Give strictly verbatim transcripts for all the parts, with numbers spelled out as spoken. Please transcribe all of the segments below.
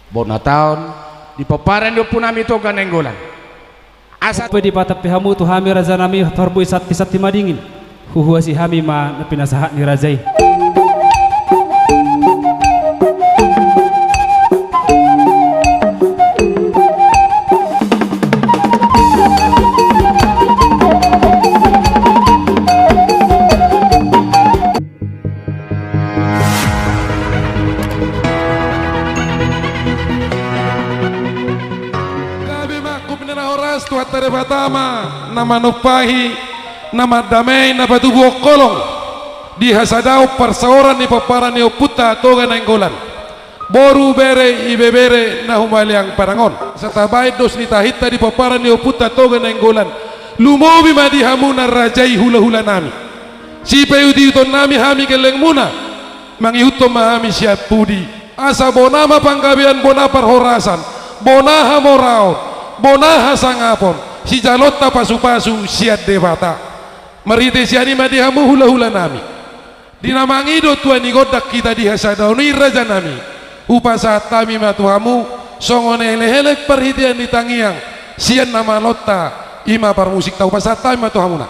Bona taon di pomparan ni ompunami Toga Nainggolan. Asa pe dipatampe hamu tu hami rajanami parbue santi-santi madingin. Huhuasi hami ma na pinasahat ni raja i. Gabe ma angkup ni na horas, Tuhanta Debata ma na manumpahi, na mandamei, na patubuhon holong di hasadaon parsaoran ni pomparan ni ompunta Toga Nainggolan. Boru, bere, ibebere na humaliang padang on. Asa tabaen dos ni tahinta di pomparan ni ompunta Toga Nainggolan. Lumobi ma di hamuna raja i hula-hulanami. Sipaihut-ihutonnami hami gellengmuna. Mangihuthon ma hami sian pudi. Asa bona ma panggabean, bona parhorasan, bona hamoraon, bona hasangapon, sijalonta pasu-pasu sian Debata. Marhite sian i ma di hamu hula-hulanami. Di na mangido tua ni gondang hita di hasadaon i rajanami, hupasahat hami ma tu hamu songon elek-elek parhitean ni tangiang sian na malonta, i ma parmusikta, hupasahat hami ma tu hamuna.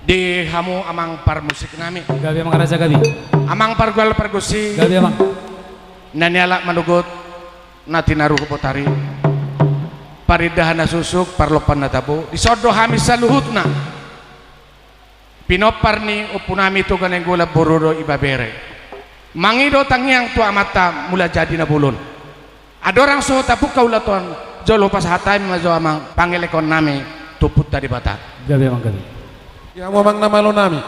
Di hamu amang parmusiknami. Gabe amang raja, gabe. Amang pargual pargonsi. Gabe amang. Na nialap manogot, na tinaruhon botari. Parindahan na susuk, parlompan na tabo. Dison do hami saluhutna. Pinompar ni ompunami Toga Nainggolan, boru dohot ibebere. Mangido tangiang tu Amanta Mulajadi Na Bolon. Andorang so tapungka ulaonta on, jolo pasahat hami ma jo amang pangelekonnami tu Ompunta Debata. Gabe amang, gabe. Di hamu amang na malonami.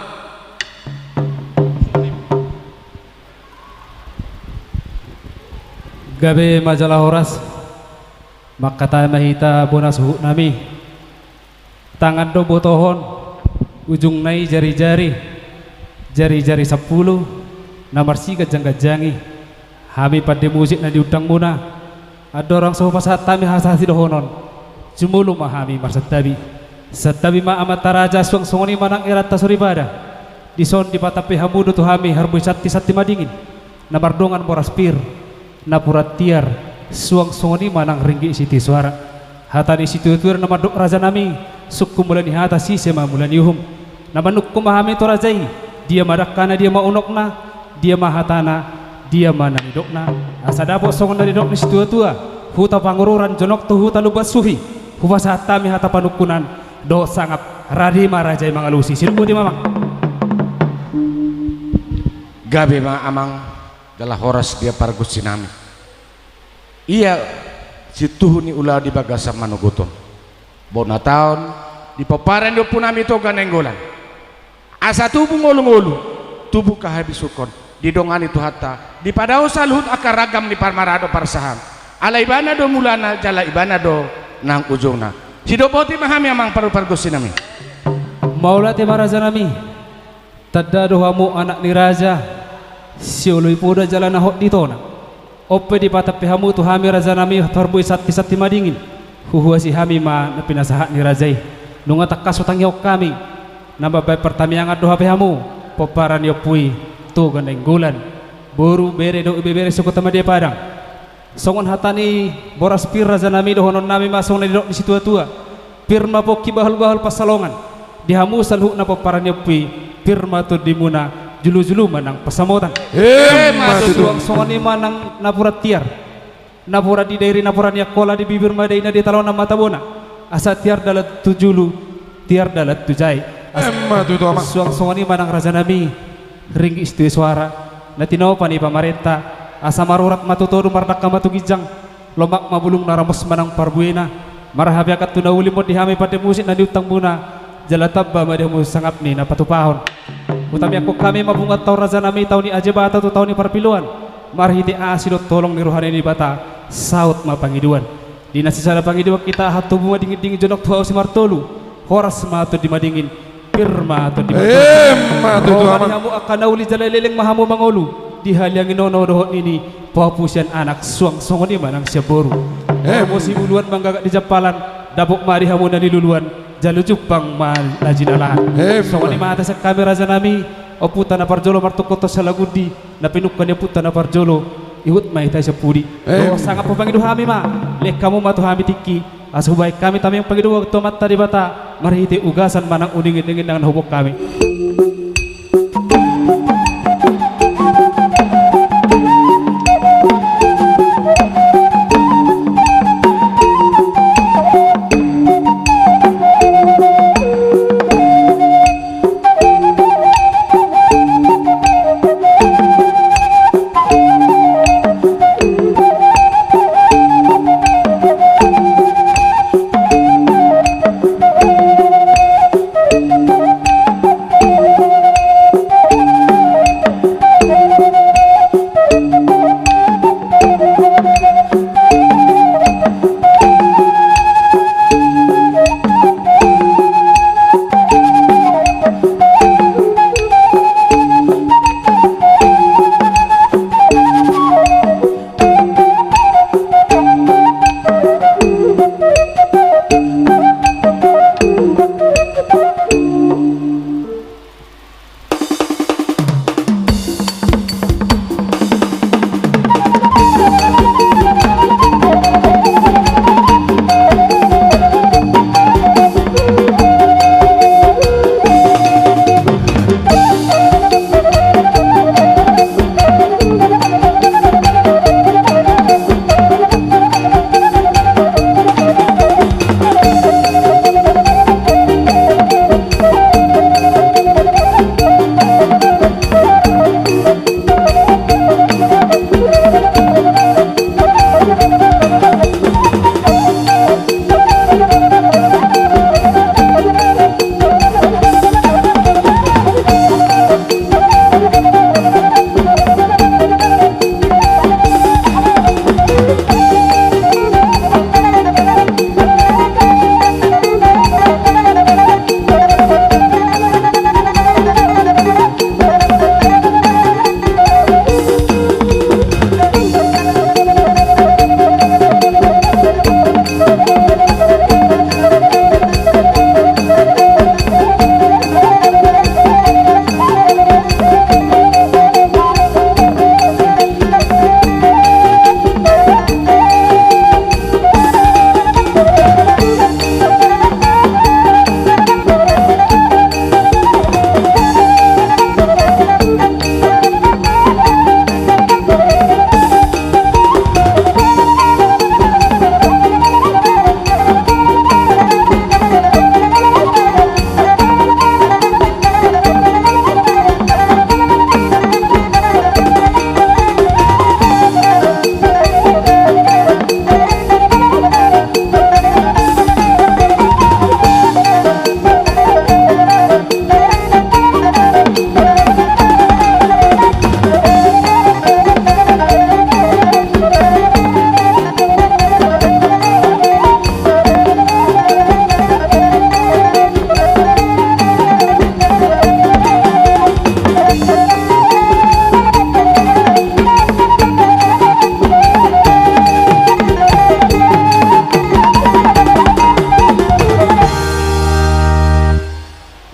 Gabe ma jala horas. Mangkatai ma hita bona suhutnami. Tangan do botohon, ujungna i jari-jari, jari-jari sampulu, na marsiganjang-ganjang i. Hami pande musik na diundangmuna, andorang so hupasahat hami hasahasidohonon, jumolo ma hami marsantabi. Santabi ma amanta raja, suang songon i ma nang eranta soripada. Dison dipatampe hamu do tu hami parbue santi-santi madingin, na mardongan boras pir, napuran tiar, suang songon i ma nang ringgit sitio soara. Hata ni situa-tua na mandok rajanami, sungkun mula ni hata, sise ma mula ni uhum. Na manungkun ma hami tu raja i, dia ma dangkana, dia ma unokna, dia ma hatana, dia ma na nidokna. Asa dapot songon na nidok ni situa-tua, huta Pangururan jonok tu huta Lumban Suhi, hupasahat hami hata panungkunan dohot sangap, rade ma raja i mangalusi. Sidung boti ma amang. Gabe ma amang. Jala horas di pargonsinami. Ia situhu ni ulaon di bagasan manogot on. Bona taon di pomparan ni ompunami Toga Nainggolan. Asa tubu ngolu-ngolu, tubu hahabisuhon, didongani Tuhanta, dipadao saluhut angka ragam ni parmaraan dohot parsahaton. Ala Ibana do mulana, jala Ibana do nang ujungna. Sidung boti ma hami amang pargonsinami. Mauliate ma rajanami. Tanda do hamu anak ni raja, sioloi poda jala na hot di tona. On pe dipatampe hamu tu hami rajanami parbue santi-santi madingin, huhuasi hami ma na pinasahat ni raja i. Nunga tangkas hutangihon hami, na mambahen partangiangan do hape hamu, pomparan ni ompu i, Toga Nainggolan, boru, bere dohot ibebere se-Kota Madya Padang. Songon hata ni boras pir rajanami, dohononnami ma songon na nidok ni situa-tua. Pir ma pongki, bahul-bahul pansalongan. Di hamu saluhutna pomparan ni ompu i, pir ma tondimuna, julu-julu ma nang pansamotan. Emma tutu. Suang songon i ma nang napuran tiar. Napuran di dairi, napuran ni angkola, di bibir ma daina, di talonan ma tabona. Asa tiar dalan tu julu, tiar dalan tu jae. Asa emma tutu amang. Suang songon i ma nang rajanami, ringgit sitio soara na tinopa ni pamarenta, asa marurat ma tu toru, mardangka ma tu ginjang, lomak ma bulungna, ramos ma nang parbuena. Marhapeakan tu na uli ma on di hami pande musik na niundangmuna, jala tamba ma di hamu sangap ni na patupahon. Hutamiangkon hami ma punguanta on rajanami, tao ni ajebata tu tao ni parpiloan, marhite asi dohot holong ni roha ni Debata, saut ma pangidoan. Di na sisada pangidoan hita, aha tubu ma dingin-dingin jonok tu hau simartolu, horas ma tondi madingin, pir ma tondi madingin. Emma tutu amang. Ro ma di hamu angka na uli jala leleng ma hamu mangolu, di haliangan ni nono dohot nini, pahompu sian anak, suang songon i ma nang sian boru. Em. Ro ma sibuluan manggagak di jampalan, dapot ma di hamu na niluluan, jala jumpang ma na jinalahan. Emma. Songon i ma hata sian hami rajanami, ompunta na parjolo martungkot tu Salagundi, na pinungka ni ompunta na parjolo, Ihut ma hita sian pudi. Eh. Dohot sangap hupangido hami ma, lehon hamu ma tu hami tingki, asa hubahen hami tamiang pangidoan tu Amanta Debata, marhite ugasan manang uninguningan na huboan hami.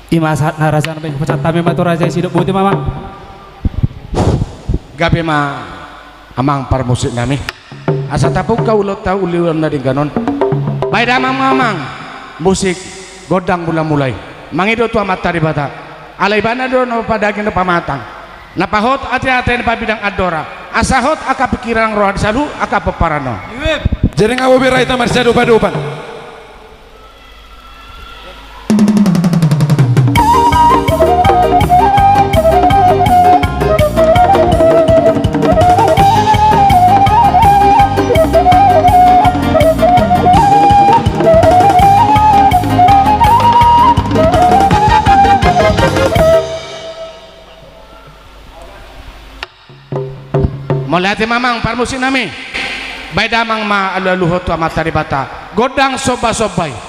I ma sahat na raja nami, pasahat hami ma tu raja i, sidok boti ma, amang. Gabe ma, amang parmusik nami. Asa tapungka ulaonta ulaon na denggan on. Bahen damang ma, amang, musik gondang mula-mula i. Mangido tu Amanta Debata. Ala Ibana do na padaging na pamatang, na pahot ate-ate, na pabidang andora. Asa hot angka pingkiran, roha ni saluhut angka pomparan on. Jadi nga bobi ra hita marsiadopan-adopan. Mauliate ma, amang parmusik nami. Bahen damang ma alu-aluhon tu Amanta Debata. Gondang somba-somba i.